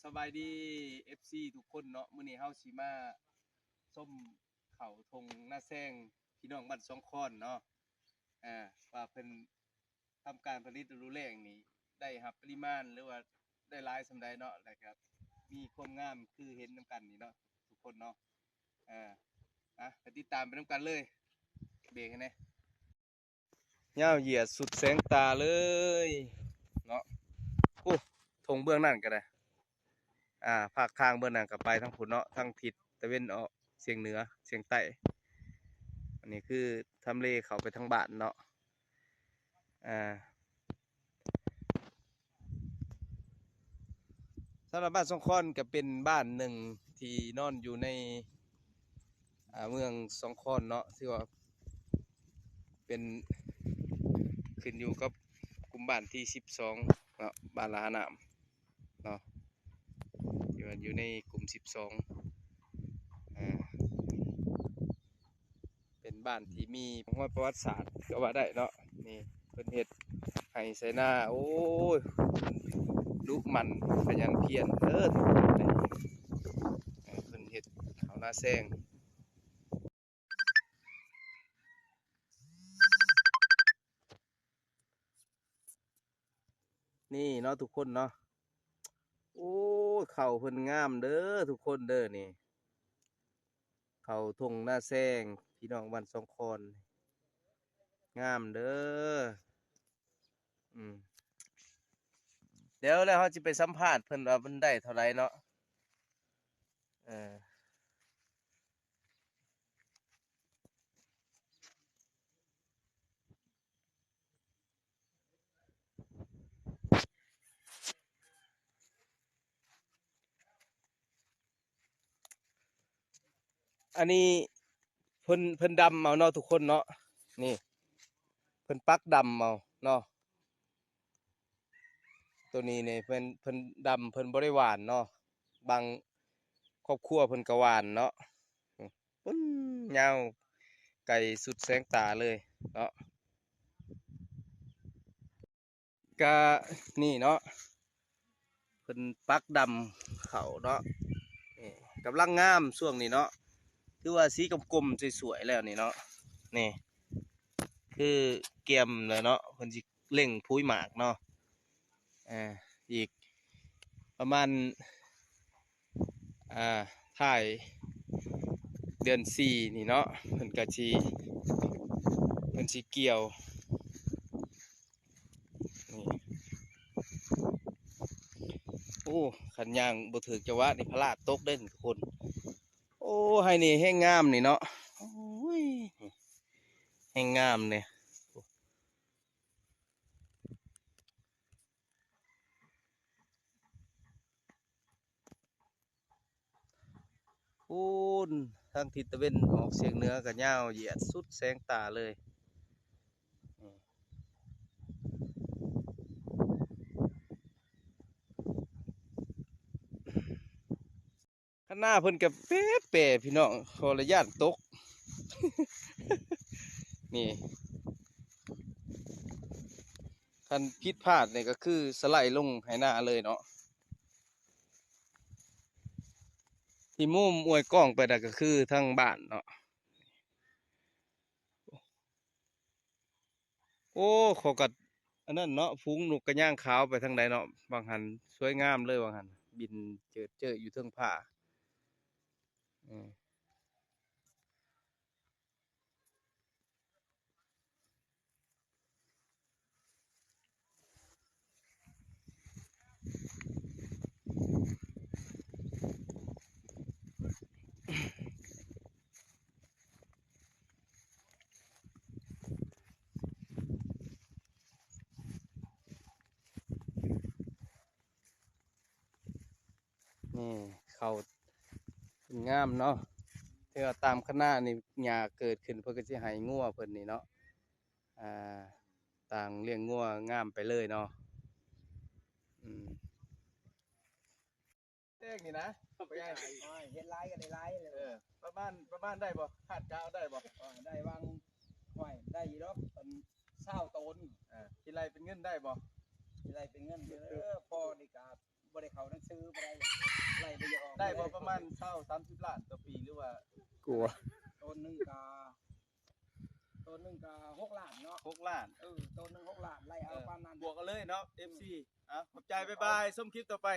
ສະບາຍດີ ເອັຟຊີ ທຸກຄົນເນາະ, ມື້ນີ້ເຮົາຊິມາຊົມເຂົ້າທົ່ງນາແຊງ ພີ່ນ້ອງບ້ານສອງຄອນເນາະ ອ່າ ວ່າເພິ່ນທຳການຜະລິດລະດູແລ້ງນີ້ ໄດ້ຮັບປະລິມານ ຫຼືວ່າໄດ້ຫຼາຍສ່ຳໃດເນາະ ແລ້ວກະມີຄວາມງາມຄືເຫັນນຳກັນນີ້ເນາະ ທຸກຄົນເນາະ. ເອີ ອ່ະ ໄປຕິດຕາມໄປນຳກັນເລີຍ. ເບກໃຫ້ແດ່. ຍາວຢຽດສຸດແສງຕາເລີຍເນາະ. ໂອ້ ທົ່ງເບື້ອງນັ້ນກໍໄດ້ ອ່າ ພາກທາງເບື້ອງນັ້ນກໍໄປທາງພຸ້ນເນາະ, ທາງທິດຕາເວັນອອກສຽງເໜືອສຽງໃຕ້. ອັນນີ້ຄືທຳເລເຂົ້າໄປທາງບ້ານເນາະ. ອ່າ ສຳລັບບ້ານສອງຄອນກໍເປັນບ້ານໜຶ່ງທີ່ນອນຢູ່ໃນ ອ່າ ເມືອງສອງຄອນເນາະ, ຖືວ່າເປັນ ຂຶ້ນຢູ່ກັບກຸ່ມບ້ານທີສິບສອງເນາະ, ບ້ານລະຫານ້ຳເນາະ, ຢູ່ ຢູ່ໃນກຸ່ມສິບສອງ ອ່າ ເປັນບ້ານທີ່ມີຮອຍປະຫວັດສາດກໍວ່າໄດ້ເນາະ. ນີ້ເພິ່ນເຮັດໄຮ່ໄຖນາ ໂອ້ຍ ດຸໝັ່ນຂະຫຍັນພຽນເດີ ເພິ່ນເຮັດເຂົ້ານາແຊງ. ນີ້ເນາະທຸກຄົນເນາະ, ໂອ້ຍ ເຂົ້າເພິ່ນງາມເດີທຸກຄົນເດີ. ນີ້ ເຂົ້າທົ່ງນາແຊງ ພີ່ນ້ອງບ້ານສອງຄອນ ງາມເດີ. ອືມ ດຽວແລ້ວເຮົາຊິໄປສຳພາດເພິ່ນວ່າມັນໄດ້ເທົ່າໃດເນາະ. ເອີ ອັນນີ້ເພິ່ນ ເພິ່ນດຳເອົາເນາະທຸກຄົນເນາະ. ນີ້ ເພິ່ນປັກດຳເອົາເນາະ. ໂຕນີ້ນີ້ເພິ່ນ ເພິ່ນດຳ ເພິ່ນບໍ່ໄດ້ຫວ່ານເນາະ, ບາງຄອບຄົວເພິ່ນກໍຫວ່ານເນາະ. ປຸ້ນ ຍາວໄກສຸດແສງຕາເລີຍເນາະ. ກະນີ້ເນາະ ເພິ່ນປັກດຳເຂົ້າເນາະ. ນີ້ ກຳລັງງາມຊ່ວງນີ້ເນາະ, ຖືວ່າສີກົມໆ ສວຍໆ ແລ້ວນີ້ເນາະ. ນີ້ ຄືກຽມແລ້ວເນາະ, ເພິ່ນຊິເລັ່ງຜຸຍໝາກເນາະ. ເອີ ອີກປະມານ ອ່າ ທ້າຍເດືອນສີ່ນີ້ເນາະ ເພິ່ນກະຊິ ເພິ່ນຊິກ່ຽວ. ນີ້ ໂອ້ ຄັນຍ່າງບໍ່ຖືກຈັງຫວະນີ້ພະລາດຕົກເດ້ທຸກຄົນ. ໂອ້ ໄຮ່ນີ້ແຮງງາມນີ້ເນາະ, ໂອ້ຍ ແຮງງາມນີ້. ພຸ້ນ ທາງທິດຕາເວັນອອກສຽງເໜືອກໍຍາວຢຽດສຸດແສງຕາເລີຍ. ຄັນນາເພິ່ນກະແປໆ ພີ່ນ້ອງ, ຂໍລະຢ້ານຕົກ. ນີ້ ຄັນຜິດພາດນີ້ກະຄືສະໄລລົງໄຮ່ນາເລີຍເນາະ. ທີ່ມຸມອວຍກ້ອງໄປນະກະຄືທາງບ້ານເນາະ. ໂອ້ ເຂົາກະອັນນັ້ນເນາະ, ຝູງນົກກະຍາງຂາວໄປທາງໃດເນາະ ຫວ່າງຫັ້ນ, ສວຍງາມເລີຍຫວ່າງຫັ້ນ, ບິນເຈີດເຈີຢູ່ເທິງຟ້າ. ເອີ ນີ້ ເຂົ້າງາມເນາະ, ແຕ່ວ່າຕາມຄະນານີ້ຫຍ້າເກີດຂຶ້ນ ເພິ່ນກໍຊິໃຫ້ງົວເພິ່ນນີ້ເນາະ. ອ່າ ຕ່າງລ້ຽງງົວງາມໄປເລີຍເນາະ. ອືມ ແຕກນີ້ນະ ເຮັດຫຼາຍກໍໄດ້ຫຼາຍ. ເອີ ປະມານ ປະມານໄດ້ບໍ່? ຄາດກະເອົາໄດ້ບໍ່? ໄດ້ຫວ່າງ ຫ້ວຍ ໄດ້ຢູ່ດອກ ອັນ ຊາວໂຕນ. ເອີ ຄິດໄລ່ເປັນເງິນໄດ້ບໍ່? ຄິດໄລ່ເປັນເງິນ ເອີ ພໍນີ້ກະ ບໍ່ໄດ້ເຂົ້າໜັງສື ບໍ່ໄດ້ໄລ່ບໍ່ຢາກອອກ ໄດ້ບໍ່ປະມານຊາວສາມສິບລ້ານຕໍ່ປີ ຫຼືວ່າ ກວ່າ ໂຕນໜຶ່ງກະ ໂຕນໜຶ່ງກະຫົກລ້ານເນາະ ຫົກລ້ານ ເອີ ໂຕນໜຶ່ງຫົກລ້ານ ໄລ່ເອົາປານນັ້ນ ບວກເອົາເລີຍເນາະ ເອັຟຊີ ເອົາ ຂອບໃຈ ບາຍບາຍ ຊົມຄລິບຕໍ່ໄປ.